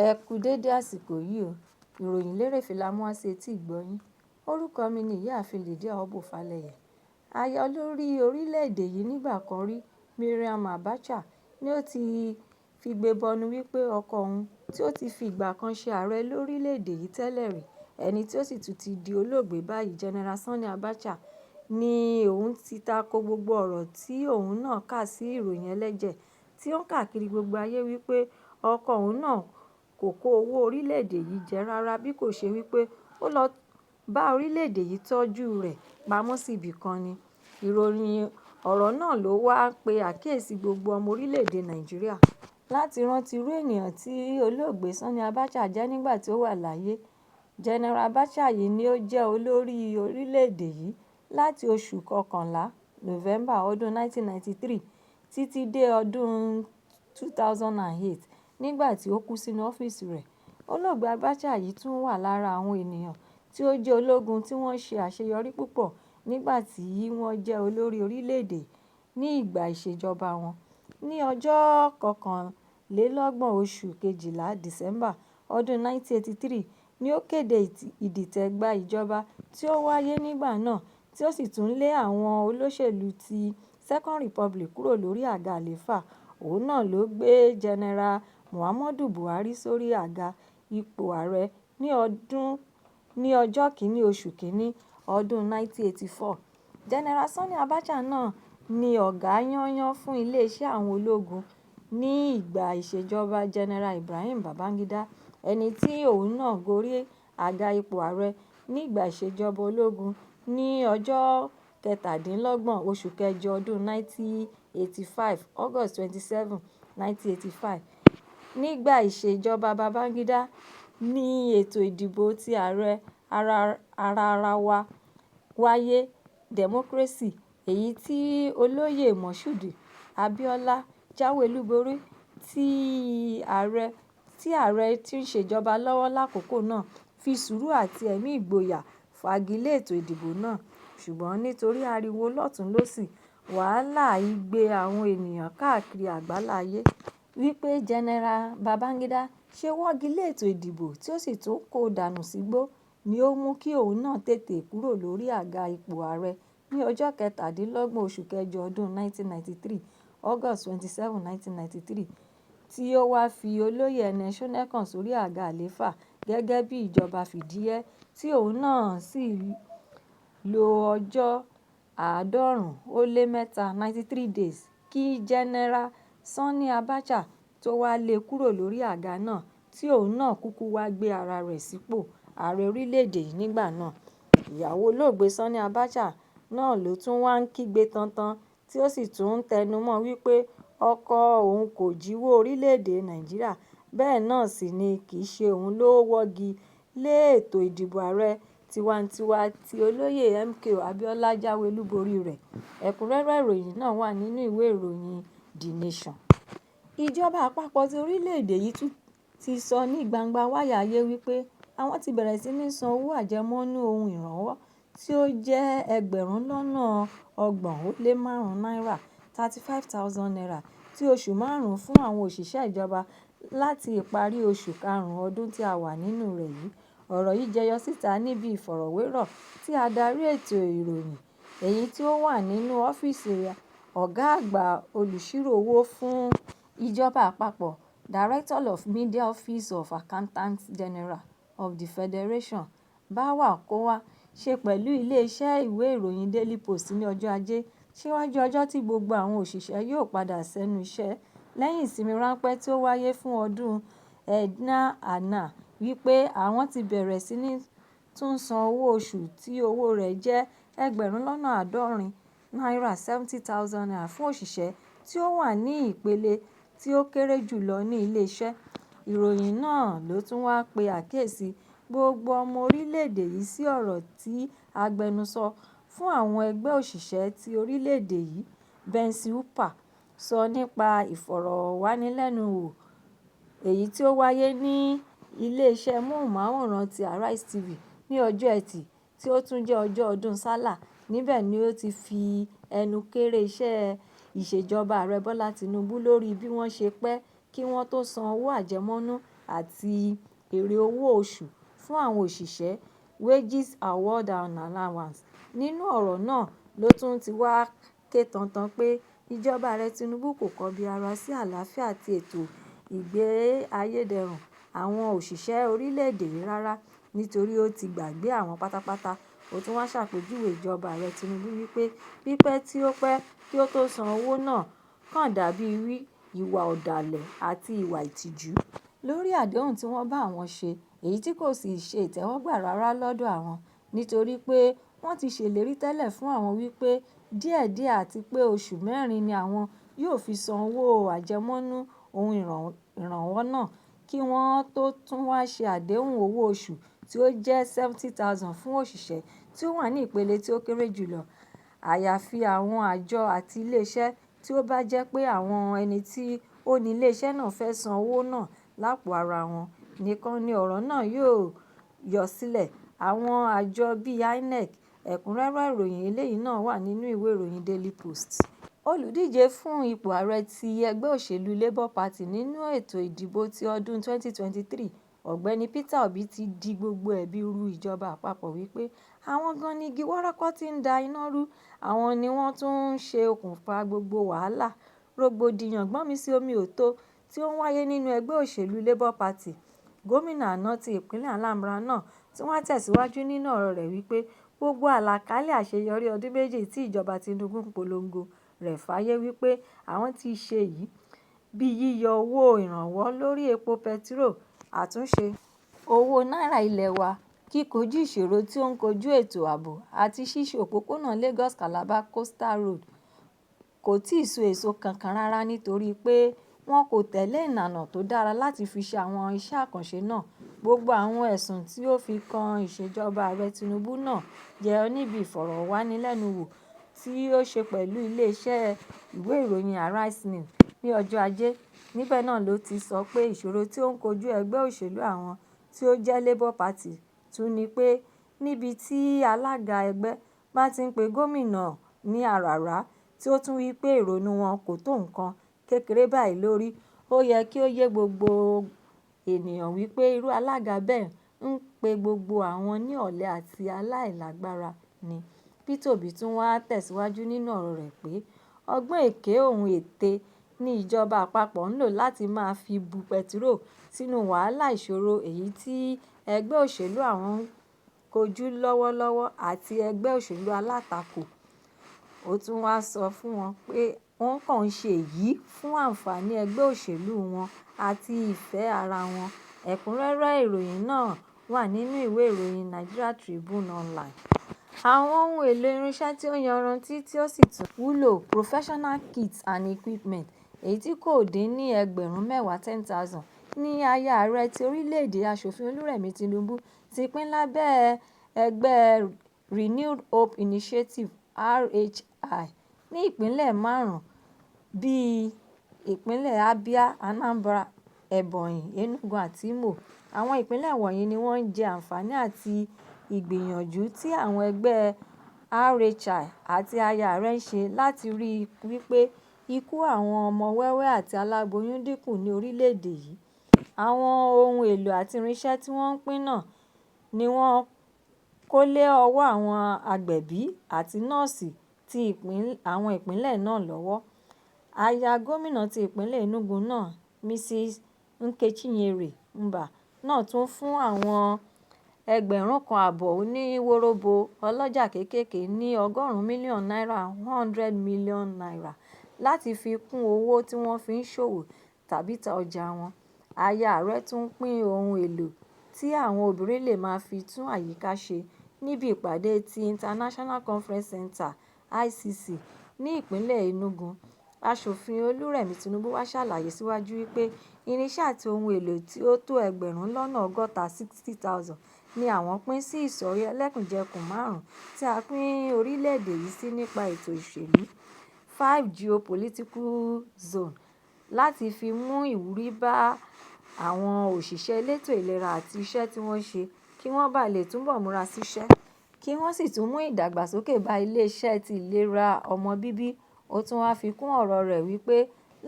Ẹ kú dédé àsìkò yìí o. Ìròyìn lérèfé la mú wá sí etí ìgbọ́ yín. Orúkọ mi ni Ìyáàfin Lydia Ọbọfálẹyẹ. Aya olórí orílẹ̀-èdè yìí nígbà kan rí, Mariam Abacha, ni ó ti figbe bọnu wípé ọkọ òun tí ó ti fi ìgbà kan ṣe ààrẹ lórílẹ̀-èdè yìí tẹ́lẹ̀ rí, ẹni tí ó sì tún ti di olóògbé báyìí, General Sani Abacha, ní òun ti tako gbogbo ọ̀rọ̀ tí òun náà kà sí ìròyìn ẹlẹ́jẹ̀ tí ó ń káàkiri gbogbo ayé wípé ọkọ òun náà kò kó owó orílẹ̀-èdè yìí jẹ rárá, bí kò ṣe wípé ó lọ bá orílẹ̀-èdè yìí tọ́jú rẹ̀ pamọ́ sí ibì kan ni. Ìròyìn ọ̀rọ̀ náà ló wá pe àkíyèsí gbogbo ọmọ orílẹ̀-èdè Nàìjíríà láti rántí irú ènìyàn tí olóògbé Sani Abacha jẹ́ nígbà tí ó wà láyé. General Abacha yìí ni ó jẹ́ olórí orílẹ̀-èdè yìí láti oṣù kọkànlá, November, ọdún 1993 títí dé ọdún 2008 nígbà tí ó kú sínú ọ́fíìsì rẹ̀. Olóògbé Abacha yìí tún wà lára àwọn ènìyàn tí ó jẹ́ ológun tí wọ́n ṣe àṣeyọrí púpọ̀ nígbà tí wọ́n jẹ́ olórí orílẹ̀-èdè ní ìgbà ìṣèjọba wọn. Ní ọjọ́ 21 oṣù kejìlá, December, ọdún 1983 ni ó kéde ìdìtẹ̀-gba ìjọba tí ó wáyé nígbà náà, tí ó sì tún lé àwọn olóṣèlú ti Second Republic kúrò lórí àga àlééfà. Òun náà ló gbé General Muhammadu Buhari sórí àga ipò ààrẹ ní ọjọ́ 1 oṣù kìíní ọdún 1984. General Sani Abacha náà ni ọ̀gá yányán fún iléeṣẹ́ àwọn ológun ní ìgbà ìṣèjọba General Ibrahim Babangida, ẹni tí òun náà gorí àga ipò ààrẹ nígbà ìṣèjọba ológun ní ọjọ́ 27 oṣù kẹjọ ọdún 1985, August 27, 1985. Nígbà ìṣèjọba Babangida ní ètò ìdìbò ti ààrẹ àwaarawa wáyé, democracy, èyí tí olóyè Moshood Abiola jáwé olúborí tí ààrẹ tí ń ṣèjọba lọ́wọ́ lákòókò náà fi sùúrù àti ẹ̀mí ìgboyà fagilé ètò ìdìbò náà. Ṣùgbọ́n nítorí ariwo lọ́tùn-ún-lósì, wàhálà, igbe àwọn ènìyàn káàkiri àgbáláyé wípé General Babangida ṣe wọ́gi lé ètò ìdìbò tí ó sì tún kó dànù sígbó ni ó mú kí òun náà tètè kúrò lórí àga ipò ààrẹ ní ọjọ́ 27 oṣù kẹjọ ọdún 1993, August 27, 1993, tí ó wá fi olóyè Ernest Shonekan sórí àga àlééfà gẹ́gẹ́ bí ìjọba fìdíhẹẹ́ tí òun náà sì lo ọjọ́ 93, 93 days, kí General Sani Abacha tó wá lé e kúrò lórí àga náà tí òun náà kúkú wá gbé ara rẹ̀ sípò ààrẹ orílẹ̀-èdè yìí nígbà náà. Ìyàwó olóògbé Sani Abacha náà ló tún wá ń kígbe tantan tí ó sì tún ń tẹnumọ́ wípé ọkọ òun kò jíwó orílẹ̀-èdè Nàìjíríà, bẹ́ẹ̀ náà sì ni kì í ṣe òun ló wọ́gi lé ètò ìdìbò ààrẹ tiwa-n-tiwa tí olóyè MKO Abiola jáwé olúborí rẹ̀. Ẹ̀kúnrẹ́rẹ́ ìròyìn náà wà nínú ìwé ìròyìn The Nation. Ìjọba àpapọ̀ ti orílẹ̀-èdè yìí tún ti sọ ní gbangba wálíà ayé wípé àwọn ti bẹ̀rẹ̀ sí ní san owó àjẹmọ́nú ohun ìrànwọ́ tí ó jẹ́ ẹgbẹ̀rún lọ́nà 35 náírà, 35,000 naira, ti oṣù márùn-ún fún àwọn òṣìṣẹ́ ìjọba láti ìparí oṣù karùn-ún ọdún tí a wà nínú rẹ̀ yìí. Ọ̀rọ̀ yìí jẹyọ síta níbi ìfọ̀rọ̀wérọ̀ tí adarí ètò ìròyìn èyí tí ó wà nínú ọ́fíìsì ọ̀gá àgbà olùṣirò owó fún ìjọba àpapọ̀, Director of Media, Office of Accountant General of the Federation, Bawa Kowa, ṣe pẹ̀lú iléeṣẹ́ ìwé ìròyìn Daily Post ní ọjọ́ Ajé síwájú ọjọ́ tí gbogbo àwọn òṣìṣẹ́ yóò padà sẹ́nu iṣẹ́ lẹ́yìn ìsinmi ráńpẹ́ tí ó wáyé fún ọdún Eid-al-Adha, wípé àwọn ti bẹ̀rẹ̀ sí ní tún san owó oṣù tí owó rẹ̀ jẹ́ ẹgbẹ̀rún lọ́nà 70 náírà, 70,000 naira, fún òṣìṣẹ́ tí ó wà ní ìpele tí ó kéré jù lọ ní iléeṣẹ́. Ìròyìn náà ló tún wá pe àkíyèsí gbogbo ọmọ orílẹ̀-èdè yìí sí ọ̀rọ̀ tí agbẹnusọ fún àwọn ẹgbẹ́ òṣìṣẹ́ ti orílẹ̀-èdè yìí, Benson Upah, sọ nípa ìfọ̀rọ̀wánilẹ́nuwò èyí tí ó wáyé ní iléeṣẹ́ móhùnmáwòrán ti Arise TV ní ọjọ́ Ẹtì tí ó tún jẹ́ ọjọ́ ọdún Sallah. Níbẹ̀ ni ó ti fi ẹnu kéré iṣẹ́ ìṣèjọba ààrẹ Bọ́lá Tinubu lórí bí wọ́n ṣe pẹ́ kí wọ́n tó san owó àjẹmọ́nú àti èrè owó oṣù fún àwọn òṣìṣẹ́, Wages Award and Allowance. Nínú ọ̀rọ̀ náà ló tún ti wá ké tantan pé ìjọba Ààrẹ Tinubu kò kọbi ara sí àlàáfíà àti ètò ìgbé ayédẹrùn àwọn òṣìṣẹ́ orílẹ̀-èdè yìí rárá, nítorí ó ti gbàgbé àwọn pátápátá. Ó tún wá ṣàpèjúwe ìjọba Ààrẹ Tinubu wípé pípẹ́ tí ó pẹ́ kí ó tó san owó náà kàn dàbí ìwà ọ̀dàlẹ̀ àti ìwà ìtìjú lórí àdéhùn tí wọ́n bá àwọn ṣe, èyí tí kò sì ṣe ìtẹ́wọ́gbà rárá lọ́dọ̀ àwọn, nítorí pé wọ́n ti ṣèlérí tẹ́lẹ̀ fún àwọn wípé díẹ̀díẹ̀ àti pé oṣù 4 ni àwọn yóò fi san owó àjẹmọ́nú ohun ìrànwọ́ náà kí wọ́n tó tún wá ṣe àdéhùn owó oṣù tí ó jẹ́ 70,000 fún òṣìṣẹ́ tí ó wà ní ìpele tí ó kéré jùlọ. Àyàfi àwọn àjọ àti ilé-iṣẹ́ tí ó bá jẹ́ pé àwọn ẹni tí ó ní ilé-iṣẹ́ náà fẹ́ san owó náà lápò ara wọn nìkan ni ọ̀rọ̀ náà yóò yọ sílẹ̀. Àwọn àjọ bíi INEC. Ẹ̀kúnrẹ́rẹ́ ìròyìn eléyìí náà wà nínú ìwé ìròyìn Daily Post. Olùdíje fún ipò ààrẹ ti ẹgbẹ́ òṣèlú Labour Party nínú ètò ìdìbò ti ọdún 2023, Ọ̀gbẹ́ni Peter Obi ti di gbogbo ẹ̀bi ru ìjọba àpapọ̀ wípé àwọn gan ni igi wọ́rọ́kọ́ tí ń da iná rú, àwọn ni wọ́n tún ń ṣe okùnfà gbogbo wàhálà, rògbòdìyàn gbọ́nmi-sí-omi-ò-tó tí ó ń wáyé nínú ẹgbẹ́ òṣèlú Labour Party. Gómìnà àná ti ìpínlẹ̀ Anambra náà tún wá tẹ̀síwájú nínú ọ̀rọ̀ rẹ̀ wípé gbogbo àlàkalẹ̀ àṣeyọrí ọdún 2 tí ìjọba Tinubu ń polongo rẹ̀ fáyé wípé àwọn ti ṣe yìí, bíi yíyọ owó ìrànwọ́ lórí epo pẹtiró, àtúnṣe owó náírà ilé wa, kíkojú ìṣòro tí ó ń kojú ètò ààbò àti ṣíṣe òpópónà Lagos-Calabar Coastal Road kò tíì so èso kankan rárá, nítorí pé wọn kò tẹ̀lé ìlànà tó dára láti fi ṣe àwọn iṣẹ́ àkànṣe náà. Gbogbo àwọn ẹ̀sùn tí ó fi kan ìṣèjọba Ààrẹ Tinubu náà jẹyọ níbi ìfọ̀rọ̀wánilẹ́nuwò tí ó ṣe pẹ̀lú ilé-iṣẹ́ ìwé ìròyìn Arise News ní ọjọ́ Ajé. Níbẹ̀ náà ló ti sọ pé ìṣòro tí ó ń kojú ẹgbẹ́ òṣèlú àwọn tí ó jẹ́ Labour Party tún ni pé níbi tí alága ẹgbẹ́ bá ti ń pe gómìnà ní àràrá, tí ó tún wí pé ìrònú wọn kò tó nǹkan, kékeré báyìí lórí, ó yẹ kí ó yé gbogbo ènìyàn wípé irú alága bẹ́ẹ̀ ń pe gbogbo àwọn ní ọ̀lẹ àti aláìlágbára ni. Peter Obi tún wá tẹ̀síwájú nínú ọ̀rọ̀ rẹ̀ pé ọgbọ́n èké òun ète ni ìjọba àpapọ̀ ń lò láti máa fi bu pẹtiró sínú wàhálà ìṣòro èyí tí ẹgbẹ́ òṣèlú àwọn ń kojú lọ́wọ́lọ́wọ́ àti ẹgbẹ́ òṣèlú alátakò. Ó tún wá sọ fún wọn pé wọ́n kàn ń ṣe èyí fún àǹfààní ẹgbẹ́ òṣèlú wọn àti ìfẹ́ ara wọn. Ẹ̀kúnrẹ́rẹ́ ìròyìn náà wà nínú ìwé ìròyìn Nigeria Tribune Online. Àwọn ohun èlò irinṣẹ́ tí ó yanrantí tí ó sì tún wúlò, professional kits and equipment, èyí tí kò dín ní ẹgbẹ̀rún 10, 10,000 ní aya ààrẹ ti orílẹ̀-èdè Aṣòfin Olúrẹ̀mí Tinubu ti pín lábẹ́ ẹgbẹ́ Renewed Hope Initiative (RHI) ní ìpínlẹ̀ márùn-ún bíi ìpínlẹ̀ Abia, Anambra, Ebonyi, Enugu àti Imo. Àwọn ìpínlẹ̀ wọ̀nyí ni wọ́n ń jẹ àǹfààní àti ìgbìyànjú tí àwọn ẹgbẹ́ RHI àti aya ààrẹ ń ṣe láti rí i wípé ikú àwọn ọmọ wẹ́wẹ́ àti aláboyún dínkù ní orílẹ̀-èdè yìí. Àwọn ohun èlò àti irinṣẹ́ tí wọ́n pín náà ni wọ́n kó lé ọwọ́ àwọn agbẹ̀bí àti nọ́ọ̀sì ti àwọn ìpínlẹ̀ náà lọ́wọ́. Aya gómìnà ti ìpínlẹ̀ Enugu náà, Mrs Nkechinyere Mbah náà tún fún àwọn 1,500 oníwòróbo ọlọ́jà kéékèèké ní ọgọ́rùn-ún mílíọ̀nù náírà 100 million naira láti fi kún owó tí wọ́n fi ń ṣòwò tàbí ta ọjà wọn. Aya ààrẹ tún pín ohun èlò tí àwọn obìnrin lè máa fi tún àyíká ṣe níbi ìpàdé ti International Conference Centre (ICC) ní ìpínlẹ̀ Enugu. Aṣòfin Olúrẹ̀mí Tinubu wá ṣàlàyé síwájú wípé irinṣẹ́ àti ohun èlò tí ó tó ẹgbẹ̀rún lọ́nà ọgọ́ta 60,000 ni àwọn pín sí ìsọ̀rí ẹlẹ́kùnjẹkùn márùn-ún tí a pín orílẹ̀-èdè yìí sí nípa ètò ìṣèlú, five geopolitical zones, láti fi mú ìwúrí bá àwọn òṣìṣẹ́ elétò ìlera àti iṣẹ́ tí wọ́n ń ṣe kí wọ́n bá lè túbọ̀ múra síṣẹ́, kí wọ́n sì tún mú ìdàgbàsókè bá ilé-iṣẹ́ ti ìlera ọmọ bíbí. Ó tún wá fi kún ọ̀rọ̀ rẹ̀ wípé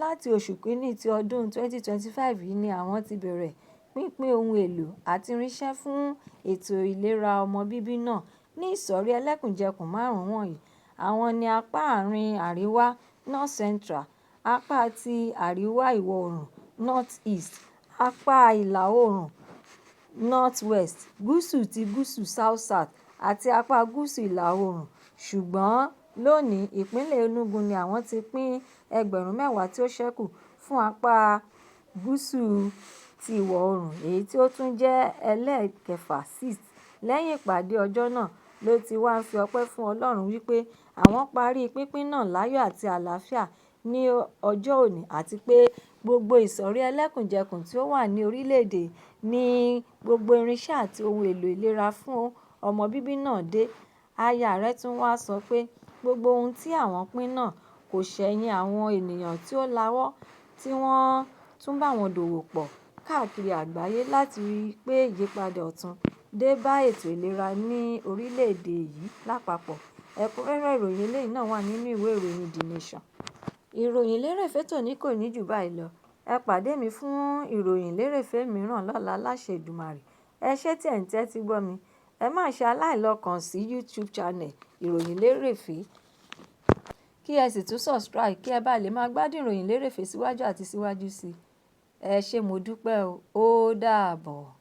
láti oṣù kínní ti ọdún 2025 yìí ni àwọn ti bẹ̀rẹ̀ pínpín ohun èlò àti irinṣẹ́ fún ètò ìlera ọmọ bíbí náà ní ìsọ̀rí ẹlẹ́kùnjẹkùn márùn-ún wọ̀nyí. Àwọn ní apá àárín àríwá North Central, apá ti àríwá ìwọ̀ oòrùn North East, apá ìlà oòrùn North West, gúúsù ti gúúsù South South àti apá gúúsù ìlà oòrùn. Ṣùgbọ́n lónìí, ìpínlẹ̀ Enugu ni àwọn ti pín ẹgbẹ̀rún 10 tí ó ṣẹ́kù fún apá gúúsù ti ìwọ̀ oòrùn, èyí tí ó tún jẹ́ ẹlẹ́ẹ̀kẹfà sixth. Lẹ́yìn ìpàdé ọjọ́ náà ló ti wá ń fi ọpẹ́ fún Ọlọ́run wípé àwọn parí pínpín náà láyọ̀ àti àlàáfíà ní ọjọ́ òní àti pé gbogbo ìsọ̀rí ẹlẹ́kùnjẹkùn tí ó wà ní orílẹ̀-èdè ní gbogbo irinṣẹ́ àti ohun èlò ìlera fún ọmọ bíbí náà dé. Aya ààrẹ tún wá sọ pé gbogbo ohun tí àwọn pín náà kò ṣẹ̀yìn àwọn ènìyàn tí ó lawọ́ tí wọ́n tún bá wọn dòwò pọ̀ káàkiri àgbáyé láti rí i pé ìyípadà ọ̀tun dé bá ètò ìlera ní orílẹ̀-èdè yìí lápapọ̀. Ẹ̀kúnrẹ́rẹ́ ìròyìn eléyìí náà wà nínú ìwé ìròyìn The Nation. Ìròyìn lérèfé tòní kò ní jù báyìí lọ. Ẹ pàdé mi fún ìròyìn lérèfé mìíràn lọ́la láṣẹ Èdùmàrè. Ẹ ṣé tí ẹ̀ ń tẹ́tí gbọ́ mi. Ẹ má ṣe aláìlọ́kàn sí YouTube channel Ìròyìn Lérèfé, kí ẹ sì tún subscribe kí ẹ bá lè máa gbádùn ìròyìn lérèfé síwájú àti síwájú sí i. Ẹ ṣé, mo dúpẹ́ o. Ó dàbọ̀.